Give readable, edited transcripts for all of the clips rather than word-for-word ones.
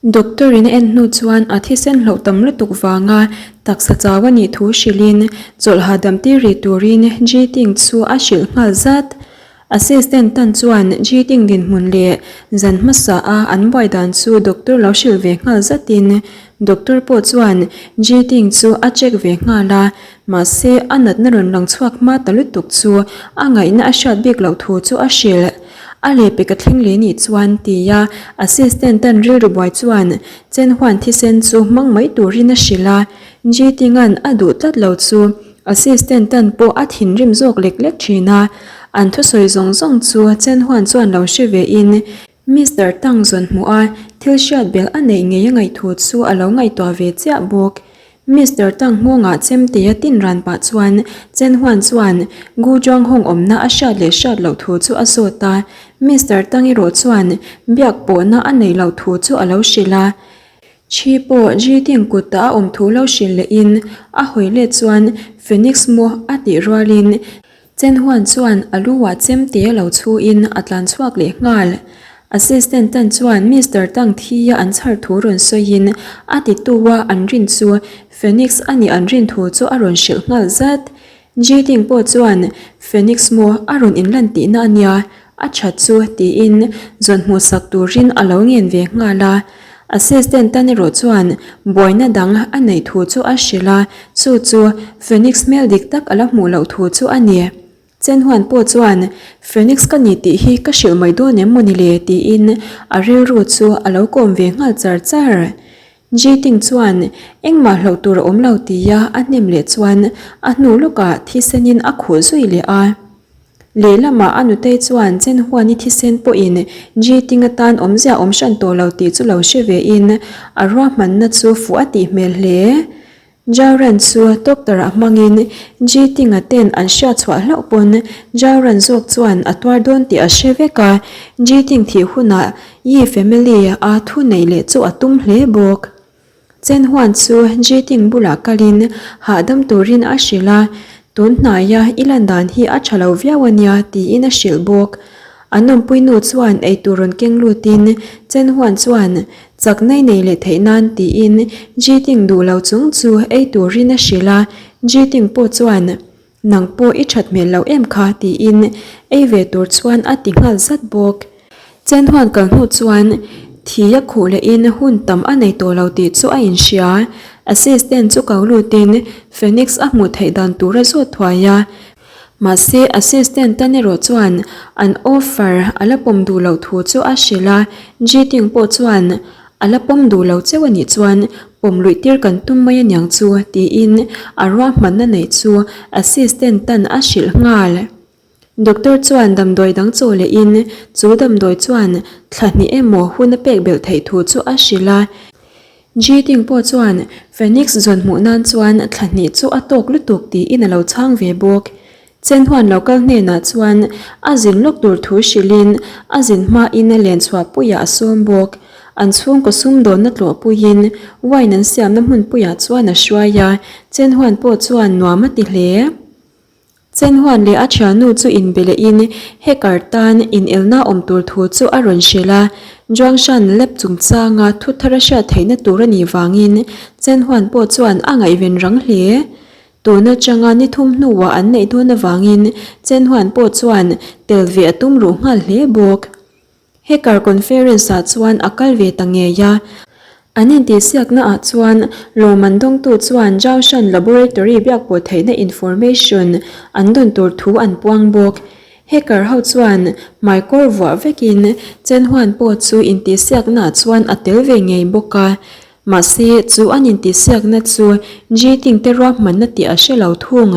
Doctor in a en hnu chuan a thisen hloh tam lutuk vanga taksa chau a nih thu hrilhin chawlh hahdam tir rih turin Ji Ting chu a hrilh nghal zat. Assistant tan chuan Ji Ting dinhmun leh zan hmasa a an buai dan chu doctor lo hrilh ve nghal zatin doctor pawh chuan Ji Ting chu a check ve nghal a, mahse a natna rawn lang chhuak hma ta lutuk chu a ngaihna a hriat bik loh thu chu a hrilh. A lehpek a thleng leh nih chuan tia assistant tan rilru buai chuan Chen Huan thisen chu hmang mai turin a hrilh a, Ji Tinga'n a duh tlat lo chu assistant tan pawh a thinrim zawk lek lek thin a, an thusawi zawng zawng chu Chen Huan chuan lo hre ve in Mister Tang zawn hmuh a thil hriat belh a neih ngei a ngaihthu chu a lo ngaihtuah ve chiah bawk. Mister Tang nghawngah chemtea tin ran pah chuan Chen Huan chuan Gu Zhuang Hong awmna a hriat leh hriat loh thu chu a zawt a, Mister Tang erawh chuan biak pawhna a neih loh thu chu a lo hrilh a. Chhi pawh Ji Ting kutah a awm thu lo hrilh lehin a hawi let chuan Phoenix maw a tih rualin Chen Huan chuan a lu ah chemte a lo chhu in a tlan chhuak leh nghal. Assistant tan chuan Mister Tang thi a an chhar thu rawn sawi in a ti tu a an rin chu Phoenix a nih an rin thu chu a rawn hrilh nghal zat. Ji Ting pawh chuan Phoenix maw a rawn inlan tihna a nia, a that chu tiin zawn hmuh sak turin a lo ngen ve nghal a. Assistant tan erawh chuan buaina dang a neih thu chu a hrilh a, chu chu Phoenix hmel dik tak a la hmuh loh thu chu a ni. Chen Huan pawh chuan, Phoenix ka ni tih hi ka hrilh mai dawn em mawni le? tiin a rilru chu a lo kawm ve nghal char char. Ji Ting chuan engmah hlauh tur a awm lo tia a hnem leh chuan a hnu lawkah thisenin a khuh zui leh a. Lehlamah a nutei chuan Chen Huani thisen pawhin Ji Ting atan awmzia awm hran tawh lo tih chu lo hre vein a ruahmanna chu fuh a tih hmel hle. Zhao Ran chu doctor-ah hmangin Ji Ting-a ten an hriat chhuah hlauh pawn Zhao Ran zawk chuan a tuar dawn tih a hre vek a, Ji Ting thih hunah Yi family-a thu neih leh chu a tum hle bawk. Chen Huan chu Ji Ting bulah kalin hahdam turin a hrilh a, tun hnaia i lan dan hi a tha lo viau a nia tiin a hrilh bawk. An awmpui nu chuan eitur rawn keng lutin Chen Huan chuan chak nai nei leh theih nan tiin Ji Ting duh lo chung chu ei turin a hrilh a, Ji Ting pawh chuan Nang pawh i that hmel lo em kha tiin ei ve tur chuan a ti nghal zat bawk. Chen huan kal hnu chuan thi a khuh lehin hun tam a nei tawh lo tih chu a inhria. Assistant chu ko lutin Phoenix a hmuh theih dan tur a zawt thuai a. Mahse assistant tan erawh chuan an offer a la pawm duh loh thu chu a hrilh a, Ji Ting pawh chuan A la pawm duh lo cheu a nih chuan pawm luih tir kan tum mai aniang chu tiin a ruahmanna neih chu assistant tan a hrilh nghal. Doctor chuan damdawi dang chaw lehin chu damdawi chuan thla hnih emaw hun a pek belh theih thu chu a hrilh a. Ji Ting pawh chuan Phoenix zawn hmuh nan chuan thla hnih chu a tawk lutuk tiin a lo chhang ve bawk. Chen huan lo kal hnenah chuan a zin lawk tur thu hrilhin a zin hmain a len chhuahpuiah a sawm bawk. An chhungkaw sumdawnna tlawhpuiin wine an siamna hmunpuiah chuan a hruai a, Chen huan pawh chuan nuam a ti hle. Chen huan leh a thiannu chu inbe lehin hacker tan inelna awm tur thu chu a rawn hrilh a, Zhuangshan lab chungchanga thu thar a hriat theihna tur a nih vangin Chen huan pawh chuan a ngaihven rang hle. Tun atanga ni thum hnuah an neih dawn avangin Chen Huan pawh chuan tel ve a tum ruh nghal hle bawk. Hacker conference ah chuan a kal ve ta ngei a. An intihsiakna ah chuan lawmman dawngtu chuan Zhaoshan Laboratory biakpawh theihna information an dawn tur thu an puang bawk. Hacker ho chuan hmaikawr vuah vekin Chen Huan pawh chu intihsiakna ah chuan a tel ve ngei bawk a. Mahse, chu an intihsiakna chu Ji Ting te ruahmanna tih a hre lo thung.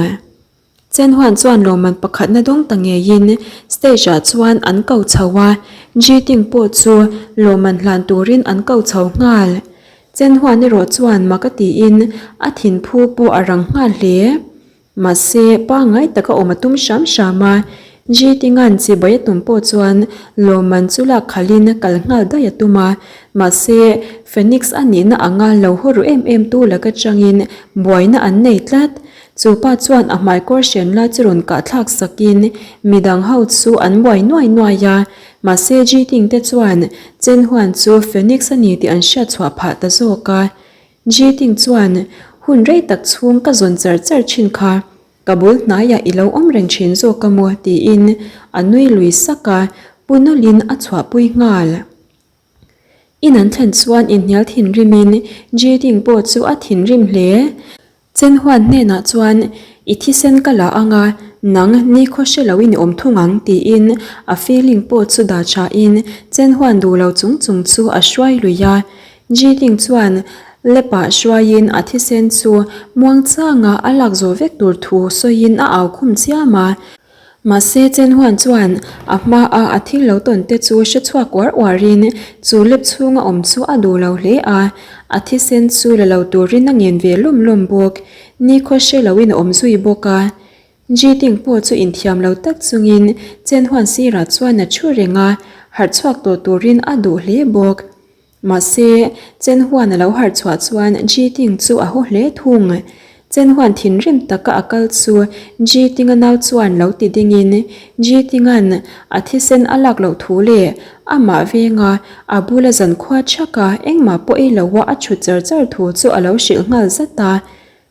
Chen Huan chuan lawmman pakhatna dawng ta ngeiin stage ah chuan an ko chho a, Ji Ting pawh chu lawmman hlan turin an ko chho nghal. Chen Huan erawh chuan mak a tiin a thinphu pawh a rang nghal hle. Mahse, pangngai taka awm a tum hram hram a, Ji Tinga'n chibai a tum pawh chuan lawmman chu lak khalhin kal nghal daih a tum a, mahse, Phoenix a nihna anga lo haw ru em em tu laka changin buaina an nei tlat. Chu pa chuan a hmaikawr hren lai chu rawn kahthlak sakin midang ho chu an buai nuai nuai a. Mahse Ji Ting te chuan Chen Huan chu Phoenix a ni tih an hriat chhuah phah ta zawk a. Ji Ting chuan, Hun rei tak chhung ka zawn char char thin kha. Ka bul hnaiah i lo awm reng thin zawk a maw? tiin a nui lui sak a, Pu Nawlin a chhuahpui nghal. In an thlen chuan inhnial thinrimin Ji Ting pawh chu a thinrim hle. Chen Huan hnenah chuan, I thisen ka la ang a, nang nikhaw hre loin i awm thung ang, tiin a feeling pawh chu dah thain Chen Huan duh lo chung chung chu a hruai lui a. Ji Ting chuan lap-ah hruaiin a thisen chu muangchanga a lak zawh vek tur thu sawiin a au khum chiam a. Mahse, Chen Huan chuan a hmaa a thil lo tawn te chu hre chhuak uar uarin chu lep chhunga awm chu a duh lo hle a, a thisen chu la lo turin a ngen ve lawm lawm bawk. Nikhaw hre loin a awm zui bawk a. Ji Ting pawh chu inthiam lo tak chungin Chen Huan sirah chuan a thu reng a, harh chhuak tawh turin a duh hle bawk. Mahse, Chen Huan a lo harh chhuah chuan Ji Ting chu a haw hle thung. Chen Huan thinrim taka a kal chu Ji Tinga nau chuan lo ti dingin Ji Tinga'n a thisen a lak loh thu leh amah venga a bula zankhua chhaka engmah pawh ei loa a chhut char char thu chu a lo hrilh nghal zat a.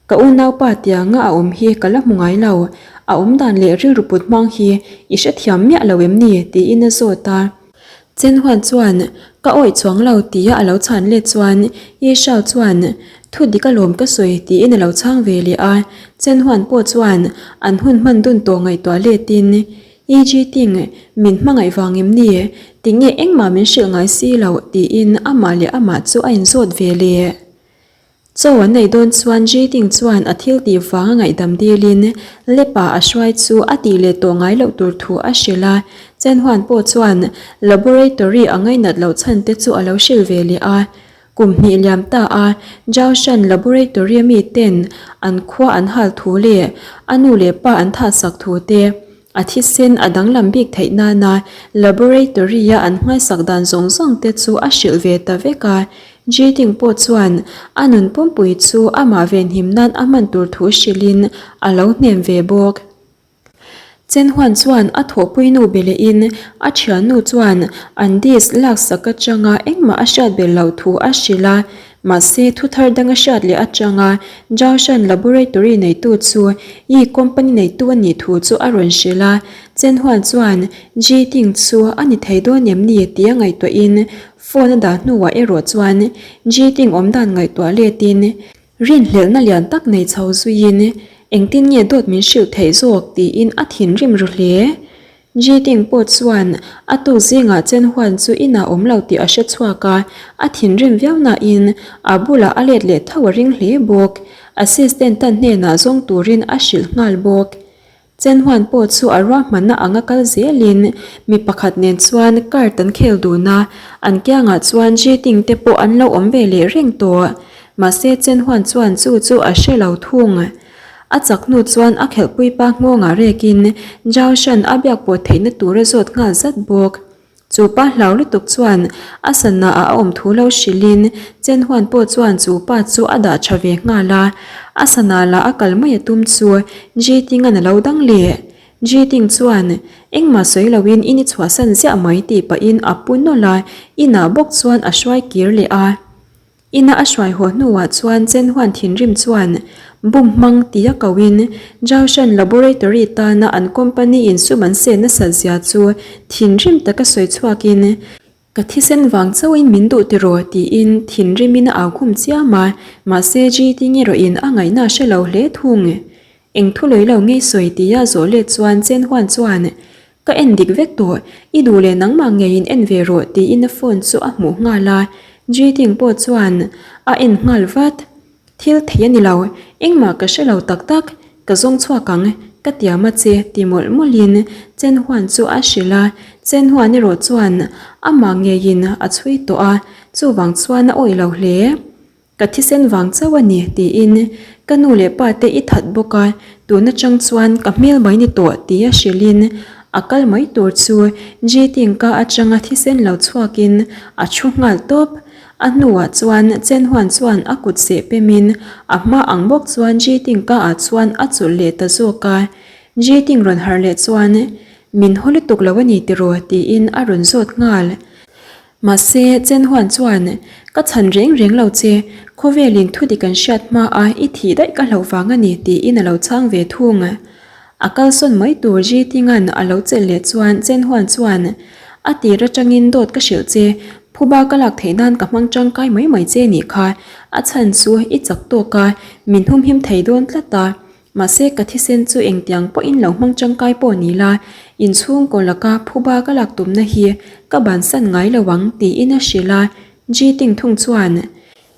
Ka unaupa tianga a awm hi ka la hmu ngai lo, a awm dan leh rilru put hmang hi i hrethiam miah lo em ni? tiin a zawt a. Chen Huan chuan, Ka awih chuang lo tia a lo chhan let chuan Ye Shao chuan, Thu dik alawm ka sawi tiin a lo chhang ve leh a. Chen Huan pawh chuan an hun hman dun tawh ngaihtuah letin, Ye Ji Ting, min hmangaih vang em ni? Tinge engmah min hrilh ngai si loh? tiin amah leh amah chu a inzawt ve leh. Chaw an nei dawn chuan Ji Ting chuan a thil tih vanga ngaihdam dilin Lepa a hruai chu a tih leh tawh ngai loh tur thu a hrilh a. Chen Huan pawh chuan laboratory a ngainat loh chhan te chu a lo hrilh ve leh a. Kum hnih liam ta a Zhaoshan laboratory a mi ten an khua an hal thu leh a nu leh pa an thahsak thu te A thisen a danglam bik theih nana laboratory-a an nghaisak dan zawng zawng te chu a hrilh ve ta vek a. Ji Ting pawh chuan a nun pumpui chu amah venhim nan a hman tur thu hrilhin a lo hnem ve bawk. Chen Huan chuan a thawhpui nu be lehin a thiannu chuan an disc laksak atanga engmah a hriat belh loh thu a hrilh a. Mahse, thu thar dang a hriat leh atanga Zhaoshan Laboratory neitu chu Yi Company neitu a nih thu chu a rawn hrilh a. Chen Huan chuan Ji Ting chu a ni thei dawn em ni tia ngaihtuahin phone a dah hnuah erawh chuan Ji Ting awmdan ngaihtuah letin rinhlelhna lian tak nei chho zuiin engtin nge dawt min hrilh theih zawk tiin a thinrim ru hle. Ji Ting pawh chuan a tuk zingah Chen Huan chu inah awm lo tih a hre chhuak a, a thinrim viau nain a bulah a let leh tho a ring hle bawk. Assistant tan hnenah zawng turin a hrilh nghal bawk. Chen Huan pawh chu a ruahmanna anga kal zelin mi pakhat nen chuan card an khel dun a, an kiangah chuan Ji Ting te pawh an lo awm ve leh reng tawh. Mahse Chen Huan chuan chu chu a hre lo thung. A chak hnu chuan a khelhpui pa nghawngah rekin Zhao Shan a biak pawh theihna tur a zawt nghal zat bawk. Chu pa hlau lutuk chuan a sana ah a awm thu lo hrilhin Chen Huan pawh chuan chu pa chu a dah tha ve nghal a. A sana lah a kal mai a tum chu Ji Ting-a'n a lo dang leh. Ji Ting chuan engmah sawi loin in i chhuahsan ziah mai tih pahin a pu nawlh a, inah bawk chuan a hruai kir leh a. Ina a hruai haw hnuah chuan Chen Huan thinrim chuan bum hmang tia koin Zhaoshan Laboratory tana an company in sum an seh nasat zia chu thinrim taka sawi chhuakin, Ka thisen vang chauhin min duh tiraw tiin thinrimin a au khum chiam a, mahse Ji Ting erawhin a ngaihna a hre lo hle thung. Eng thu lawilo ngei sawi tia zawh let chuan Chen Huan chuan Ka en dik vek tawh, i duh leh nangmah ngeiin en ve rawh tiin a phone chu a hmuh nghal a, Ji Ting pawh chuan a en nghal vat. Thil thei a ni lo, engmah ka hre lo tak tak, ka zawng chhuak ang, ka tiam a che ti mawlh mawlhin Chen Huan chu a hrilh a, Chen Huan erawh chuan amah ngeiin a chhui tawh a, chuvang chuan a awih lo hle. Ka thisen vang chauh a ni, tiin ka nu leh pa te i that bawk a, tun atang chuan ka hmel mai ni tawh tia hrilhin a kal mai tur chu Ji Ting ka atanga thisen lo chhuakin a thu nghal tawp. A hnuah chuan Chen Huan chuan a kut seh pemin a hma ang bawk chuan Ji Ting ka ah chuan a chulh leh ta zawk a. Ji Ting rawn harh leh chuan. Min haw lutuk lo a ni tiraw? tiin a rawn zawt nghal. Mahse, Chen Huan chuan, Ka chhan reng reng lo che, khawvelin thu dik an hriat hma a i thih daih ka hlauh vang a ni tiin a lo chhang ve thung. A kalsawn mai tur Ji Tinga'n a lo chelh leh chuan Chen Huan chuan, A tir atangin dawt ka hrilh che, phuba ka lak theih nan ka hmang tangkai mai mai che nih kha, a chhan chu i chak tawk a, min humhim thei dawn tlat a. Mahse ka thisen chu engtiang pawhin lo hmang tangkai pawh ni la, inchhungkaw laka phuba ka lak tumna hi ka bansan ngai lo ang tiin a hrilh a, Ji Ting thung chuan,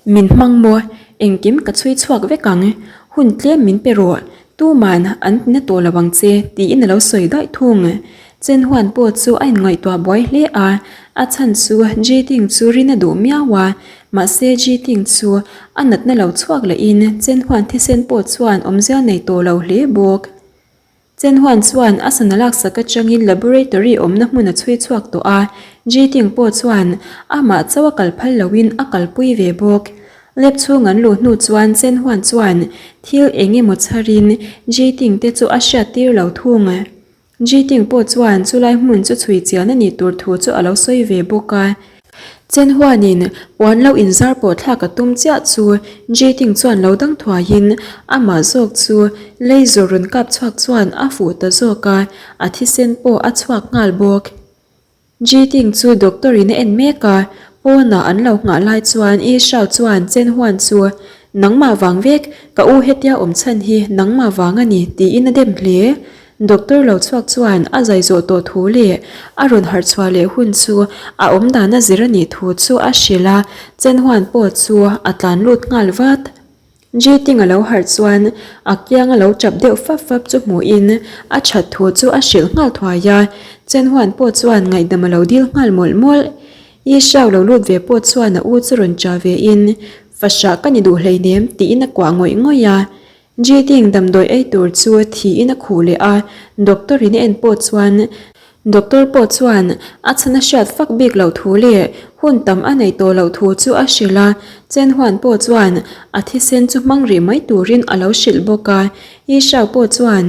Min hmang maw? Engkim ka chhui chhuak vek ang. Hun tlem min pe rawh. Tuman an tina tawh lo ang che, tiin a lo sawi daih thung. Chen Huan pawh chu a inngaihtuah buai hle a, a chhan chu Ji Ting chu rin a duh miau a. Mahse Ji Ting chu a natna lo chhuak lehin Chen Huan thisen pawh chuan awmzia nei tawh lo hle bawk. Chen Huan chuan a sana laksak atangin laboratory awmna hmun a chhui chhuak tawh a, Ji Ting pawh chuan amah chauh a kal phal loin a kalpui ve bawk. Lab chhung an luh hnu chuan Chen Huan chuan thil eng emaw chharin Ji Ting te chu a hriattir lo thung. Ji Ting pawh chuan chulai hmun chu chhui chian a nih tur thu chu a lo sawi ve bawk a. Chen huanin puan lo inzar pawh thlak a tum chiah chu Ji Ting chuan lo dang thuaiin amah zawk chu laser rawn kap chhuak chuan a fuh ta zawk a, a thisen pawh a chhuak nghal bawk. Ji Ting chu doctor in a en mek a, pawnah an lo nghah lai chuan Yi Shao chuan Chen Huan chu Nangmah vang vek, ka u hetia awm chhan hi nangmah vang a ni tiin a dem hle. Doctor lo chhuak chuan a zai zawh tawh thu leh a rawn harh chhuah leh hun chu a awm dan a zir a nih thu chu a hrilh a, Chen Huan pawh chu a tlan lut nghal vat. Ji Ting a lo harh chuan a kiang a lo tap deuh fap fap chu hmuhin a that thu chu a hrilh nghal thuai a, Chen Huan pawh chuan ngaihdam a lo dil nghal mawlh mawlh. Yi Shao lo lut ve pawh chuan a u chu rawn cha ve in, Fahrah ka ni duh hleinem tiin a kuah ngawih ngawih a. Ji Ting damdawi ei tur chu thiin a khuh leh a, doctor in a en pawh chuan doctor pawh chuan a chhan a hriat fak bik loh thu leh hun tam a nei tawh loh thu chu a hrilh a, Chen Huan pawh chuan a thisen chu hmang rih mai turin a lo hrilh bawk a, Yi Shao pawh chuan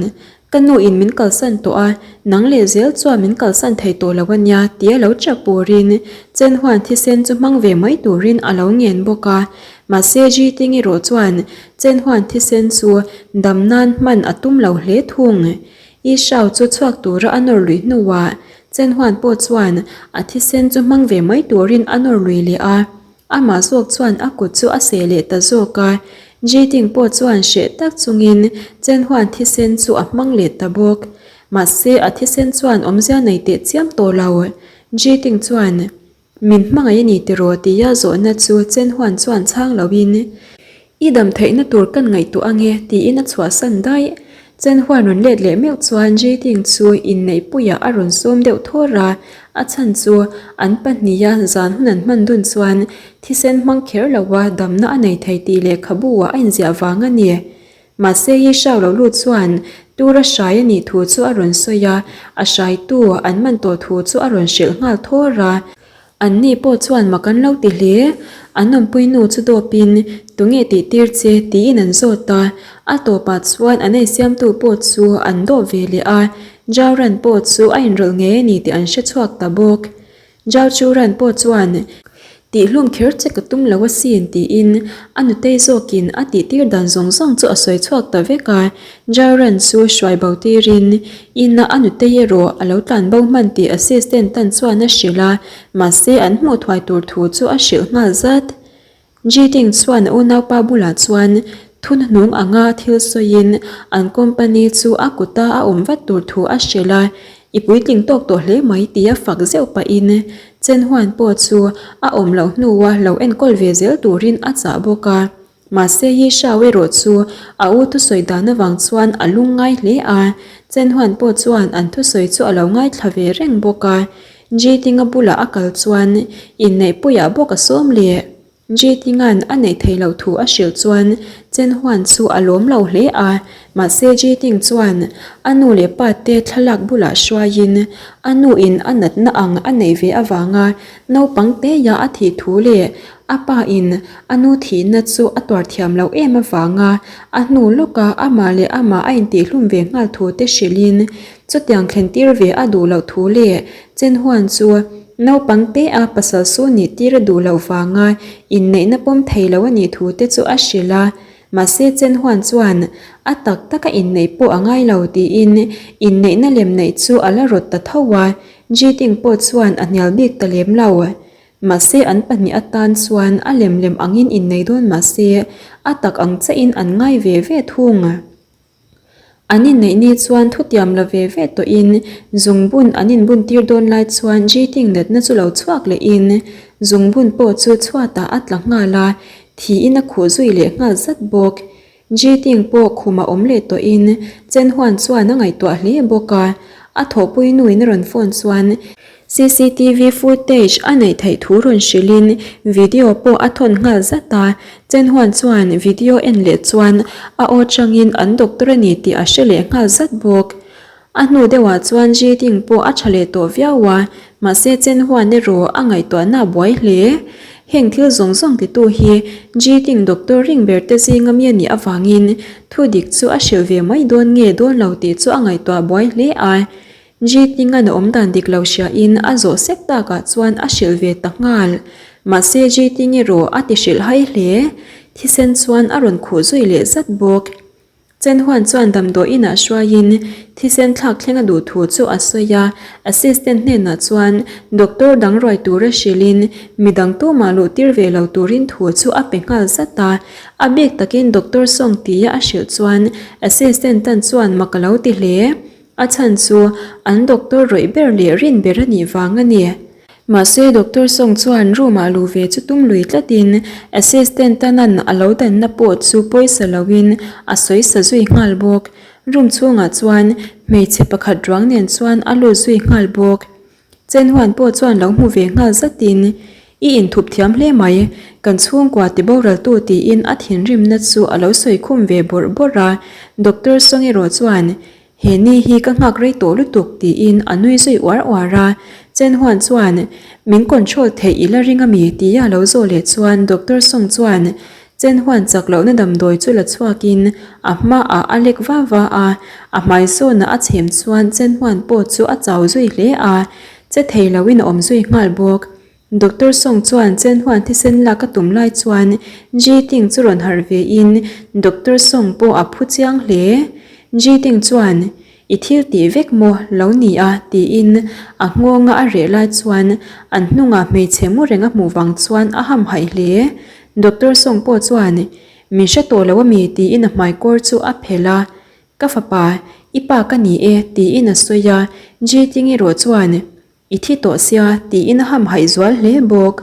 Ka nu in min kalsan tawh a, nang leh zel chuan min kalsan thei tawh lo a nia tia lo chak purin Chen Huan thisen chu hmang ve mai turin a lo ngen bawk a. Mahse Ji Ting erawh chuan Chen Huan thisen chu dam nan hman a tum lo hle thung. Yi Shao chu chhuak tura a nawr lui hnuah Chen Huan pawh chuan a thisen chu hmang ve mai turin a nawr lui leh a. Amah zawk chuan a kut chu a seh leh ta zawk a, Ji Ting pawh chuan hreh tak chungin Chen Huan thisen chu a hmang leh ta bawk. Mahse a thisen chuan awmzia nei teh chiam tawh lo. Ji Ting chuan, Min hmangaih a ni tiraw? tia zawhna chu Chen Huan chuan chhang loin, I dam theihna tur kan ngaihtuah ange tiin a chhuahsan daih. Chen Huan rawn let leh meuh chuan Ji Ting chu inneihpuiah a rawn sawm deuh thawr a, a chhan chu an pahniha zan hun an hman dun chuan thisen hmang kher loa damna a nei thei tih lehkhabu-ah a inziah vang a ni. Mahse Yi Shao lo lut chuan tura hrai a nih thu chu a rawn sawi a, a hraitu an man tawh thu chu a rawn hrilh nghal thawr a. An ni pawh chuan mak an lo ti hle. An awmpui nu chu dawpin, Tunge tih tir che? tiin an zawt a. A tawpah chuan an eisiamtu pawh chu an dawp ve leh a. Zhao Ran pawh chu a inrawlh ngei a ni tih an hre chhuak ta bawk. Zhao Chu Ran pawh chuan, Tihhlum kher che ka tum lo asin tiin a nutei zawkin a tihtir dan zawng zawng chu a sawi chhuak ta vek a. Zhao Ran chu hruai bo tirin ina a nutei erawh a lo tlan bo hman tih assistant tan chuan a hrilh a, mahse an hmuh thuai tur thu chu a hrilh nghal zat. Ji Ting chuan a unaupa bulah chuan thunhnung anga thil sawiin an company chu a kuta a awm vat tur thu a hrilh a, I puitling tawk tawh hle mai tia fak zeuh pahin Chen Huan pawh chu a awm loh hnua lo enkawl ve zel turin a chah bawk a. Mahse Yi Shao erawh chu a u thusawi dan avang chuan a lungngai hle a, Chen Huan pawh chuan an thusawi chu a lo ngaithla ve reng bawk a. Ji Tinga bulah a kal chuan inneihpuiah bawk a sawm leh. Ji Tinga'n a neih theih loh thu a hrilh chuan Chen Huan chu a lawm lo hle a, mahse Ji Ting chuan a nu leh pa te thlalak bulah hruaiin a nu in a natna ang a neih ve avanga naupang teia a thih thu leh. A pa in a nu thihna chu a tuar thiam loh em avanga a hnu lawka amah leh amah a intihhlum ve nghal thu te hrilhin chutiang thlen tir ve a duh loh thu leh Chen Huan chu naupang te a pasal su nih tir a duh loh vanga inneihna pawm thei lo a nih thu te chu a hrilh a. Mahse Chen Huan chuan a tak taka inneih pawh a ngai lo tiin inneihna lem neih chu a la rawt ta tho a, Jiting pawh chuan a hnial bik ta lem lo. Mahse an pahnih atan chuan a lem lem angin innei dawn mahse a tak ang chiahin an ngai ve ve thung. An inneih ni chuan thutiam la ve ve tawhin zungbun an inbun tir dawn lai chuan Jiting natna chu lo chhuak lehin zungbun pawh chu chhuatah a tla nghal a, thiin a khuh zui leh nghal zat bawk. Jiting pawh khuma awm leh tawhin Chen Huan chuan a ngaihtuah hle bawk a, a thawhpui nuin a rawn phone chuan CCTV footage a neih theih thu rawn hrilhin video pawh a thawn nghal zat a, Chen Huan chuan video en leh chuan a aw changin an doctor a ni tih a hre leh nghal zat bawk. A hnu deuhah chuan Jiting pawh a tha leh tawh viau a, mahse Chen Huan erawh a ngaihtuahna a buai hle. Heng thil zawng zawng titu hi Jiting doctor ring ber te zinga mi a nih avangin thu dik chu a hrilh ve mai dawn nge dawn lo tih chu a ngaihtuah buai hle a. Jiting-a'n a awm dan dik lo hriain a zawh sek takah chuan a hrilh ve ta nghal. Mahse Jiting erawh a ti hrilh hai hle. Thisen chuan a rawn khuh zui leh zat bawk. Chen Huan chuan damdawi inah hruaiin thisen thlak thleng a duh thu chu a sawi a, assistant hnenah chuan doctor dang ruai tura hrilhin midang tumah luh tir ve lo turin thu chu a pe nghal zat a. A bik takin doctor Song tia a hrilh chuan assistant tan chuan mak a lo ti hle. A chhan chu an doctor rawih ber leh rin ber a nih vang a ni. Mahse Doctor Song chuan room ah luh ve chu tum lui tlatin assistant Tanan a lo danna pawh chu pawisa loin a sawi sa zui nghal bawk. Room chhungah chuan hmeichhe pakhat ruang nen chuan a lut zui nghal bawk. Chen Huan pawh chuan lo hmu ve nghal zatin I inthup thiam hle mai, kan chhungkua ti boraltu tiin a thinrimna chu a lo sawi khum ve bawrh bawrh a. Doctor Song erawh chuan He ni hi ka nghak rei tawh lutuk tiin a nui zui uar uar a, Chen Huan chuan min control theih i la ring ami tia a lo zawh leh chuan Doctor Song chuan Chen Huan chak lohna damdawi chu la chhuakin a hmaah a lek va va a, a hmai zawnah a chhem chuan Chen Huan pawh chu a chau zui hle a, che thei loin a awm zui nghal bawk. Doctor Song chuan Chen Huan thisen lak a tum lai chuan Ji Ting chu rawn harh ve in Doctor Song pawh a phu chiang hle. Ji Ting chuan, I thil tih vek maw lo ni a? tiin a nghawnga a reh lai chuan an hnungah hmeichhe mu reng a hmuh vang chuan a hamhaih hle. Doctor Song pawh chuan, Min hre tawh lo ami? tiin a hmaikawr chu a phelh a. Ka fapa, i pa ka ni e tiin a sawi a. Ji Ting erawh chuan, I thi tawh sia tiin a hamhaih zual hle bawk.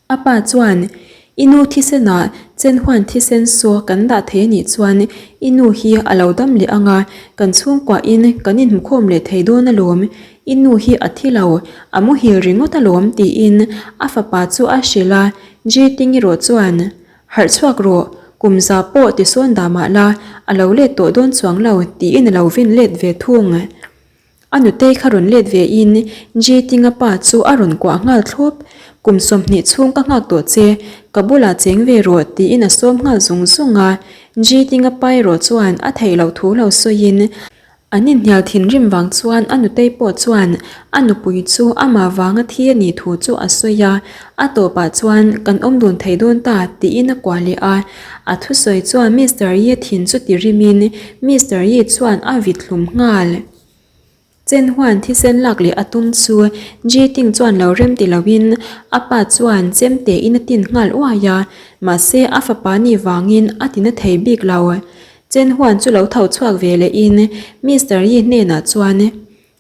A pa chuan, I nu thisenah Chen Huan thisen saw kan dah thei a nih chuan i nu hi a lo dam leh ang a, kan chhungkuahin kan inhmukhawm leh thei dawn alawm. I nu hi a thi lo, a muhil ringawt alawm tiin a fapa chu a hrilh a, Ji Ting erawh chuan, Harh chhuak rawh, kum za pawh tisawn dah mah la, a lo let tawh dawn chuang lo tiin a lo vin let ve thung. A nutei kha rawn let ve in Ji Tinga pa chu a rawn kuah nghal thlawp. Kum 20 chhung ka nghak tawh che, ka bulah cheng ve rawh tiin a sawm nghal zung zung a. Ji Tinga pa erawh chuan a theih loh thu lo sawiin an inhnial thinrim vang chuan a nutei pawh chuan a nupui chu amah vanga thi a nih thu chu a sawi a. A tawpah chuan kan awm dun thei dawn ta tiin a kuah leh a. A thusawi chuan Mister Yi thin chu ti rimin Mister Yi chuan a vit hlum nghal. Chen Huan thisen lak leh a tum chu Ji Ting chuan lo rem ti loin a pa chuan chem tein a tin nghal uai a, mahse a fapa nih vangin a tina thei bik lo. Chen Huan chu lo tho chhuak ve lehin Mister Yi hnenah chuan,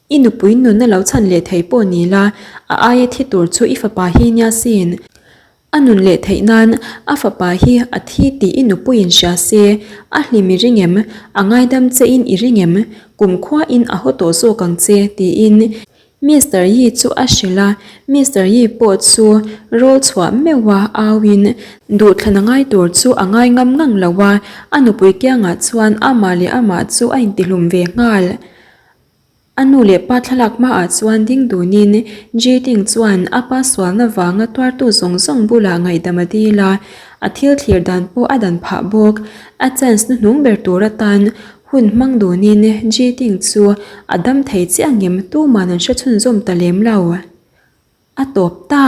I nupui nunna lo chhan leh thei pawh ni la, a aia thi tur chu i fapa hi nia sin. A nun leh theih nan a fapa hi a thi tih i nupuiin hria se, a hlim i ring em? A ngaidam che in i ring em? Kumkhua in a haw tawh zawk ang che, tiin Mister Yi chu a hrilh a. Mister Yi pawh chu rawl chhuah meuh a au in duhthlan a ngai tur chu a ngai ngam ngang lo a, a nupui kiangah chuan amah leh amah chu a intihlum ve nghal. A nu leh pa thlalak hmaah chuan ding dunin Jitting chuan a pa sualna vanga tuartu zawng zawng bulah ngaihdam a dil a, a thil thlir dan pawh a dan phah bawk. A chance hnuhnung ber tur atan hun hmang dunin Jitting chu a dam thei chiah ngem tuman an hre chhunzawm ta lem lo. A tawp ta!